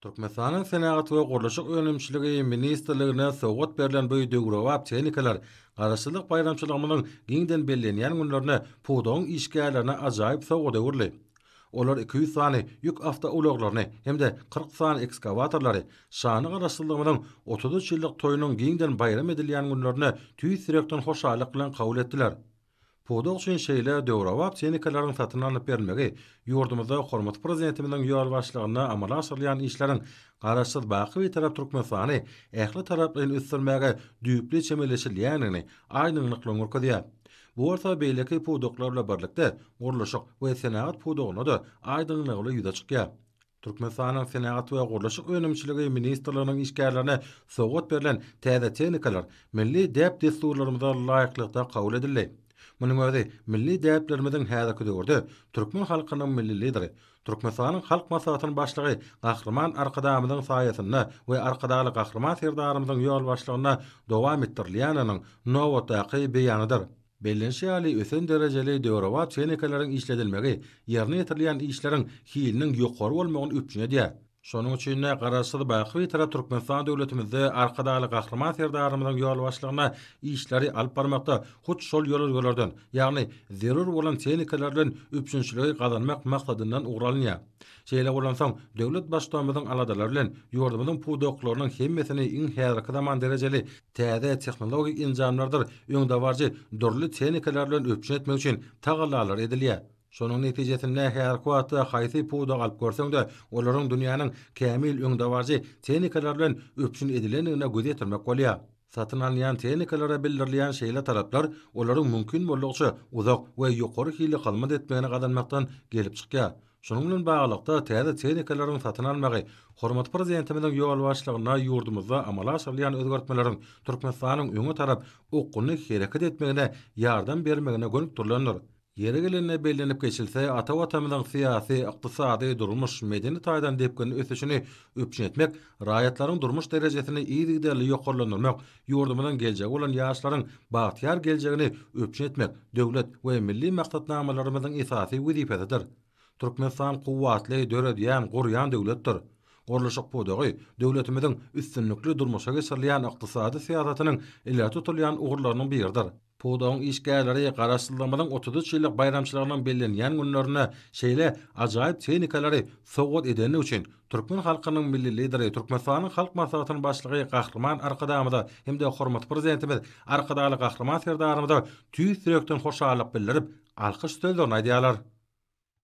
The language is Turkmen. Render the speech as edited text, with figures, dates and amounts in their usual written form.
Türkmenistanyň Senagat we gurluşyk önümçiligi ministrligine sowgat berlen bu döwrebap tehnikalar Garaşsyzlyk baýramçylygymyzyň giňden bellenýän günlerinde pudagyň işgärlerine ajaýyp sowgada öwrüldi. Olar 200 sany ýük awtoulaglaryny hem-de 40 sany ekskawatorlary şanly Garaşsyzlygymyzyň 33 ýyllyk toýunyň giňden baýram edilýän günlerinde tüýs ýürekden hoşallyk bilen kabul etdiler. Pudak üçin şeýle döwrebap tehnikalaryň satyn alnyp berilmegi ýurdumyzda hormatly Prezidentimiziň ýolbaşçylygynda amala aşyrylýan işleriň Garaşsyz, baky Bitarap Türkmenistany ähli taraplaýyn ösdürmäge düýpli çemeleşilýändigini aýdyňlyk bilen görkezýär. Bu bolsa beýleki pudaklar bilen birlikde gurluşyk we senagat pudagynda-da aýdyňlygy bilen ýüze çykýar. Türkmenistanyň Senagat we gurluşyk önümçiligi ministrliginiň işgärlerine sowgat berlen täze tehnikalar milli däp-dessurlarymyza laýyklykda kabul edildi. Munuň özi milli däplerimiziň häzirki döwürde türkmen halkynyň Milli Lideri, Türkmenistanyň Halk Maslahatynyň Başlygy Gahryman Arkadagymyzyň saýasynda we Arkadagly Gahryman Serdarymyzyň ýolbaşçylygynda dowam etdirilýändiginiň nobatdaky beýanydyr. Bellenişi ýaly, ösen derejeli döwrebap tehnikalaryň işledilmegi ýerine ýetirilýän işleriň hiliniň ýokary bolmagyny üpjün edýär. Şonuň üçin-de, Garaşsyz, baky Bitarap Türkmenistan döwletimizde Arkadagly Gahryman Serdarymyzyň ýolbaşçylygynda işleri alyp barmakda hut şol ýörelgelerden, ýagny zerur bolan tehnikalar bilen üpjünçiligi gazanmak maksadyndan ugur alynýar. Şeýle bolansoň, döwlet Baştutanymyzyň aladalary bilen ýurdumyzyň pudaklarynyň hemmesini iň häzirki zaman derejeli täze tehnologik enjamlardyr öňdebaryjy dürli tehnikalar bilen üpjün etmek üçin tagallalar edilýär. Şonuň netijesinde häzirki wagtda haýsy pudagy alyp görseň-de, olaryň dünýäniň kämil öňdebaryjy tehnikalary bilen üpjün edilendigine göz ýetirmek bolýar. Satyn alynýan tehnikalara bildirilýän şeýle talaplar olaryň mümkin boldugyça uzak we ýokary hilli hyzmat etmegini gazanmakdan gelip çykýar. Şunuň bilen baglylykda, täze tehnikalaryň satyn alynmagy hormatly Prezidentimiziň ýolbaşçylygynda ýurdumyzda amala aşyrylýan özgertmeleriň Türkmenistanyň öňe tarap okgunly hereket etmegine ýardam bermegine gönükdirilendir. Ýeri gelende bellenip geçilse, ata Watanymyzyň syýasy, ykdysady, durmuş, medeni taýdan depginli ösüşini üpjün etmek, raýatlaryň durmuş derejesini yzygiderli ýokarlandyrmak, ýurdumyzyň geljegi bolan ýaşlaryň bagtyýar geljegini üpjün etmek döwlet we milli maksatnamalarymyzyň esasy wezipesidir. Türkmenistan kuwwatly, döredýän, gurýan döwletdir. Gurluşyk pudagy döwletimiziň üstünlikli durmuşa geçirilýän ykdysady syýasatynyň ileri tutulýan ugurlarynyň biridir. Pudagyň işgärleri Garaşsyzlygymyzyň 33 ýyllyk baýramçylygynyň bellenýän günlerinde şeýle ajaýyp tehnikalary sowgat edendigi üçin türkmen halkynyň Milli Lideri, Türkmenistanyň Halk Maslahatynyň Başlygy Gahryman Arkadagymyza hem-de hormatly Prezidentimiz Arkadagly Gahryman Serdarymyza tüýs ýürekden hoşallyk bildirip, alkyş sözlerini aýdýarlar.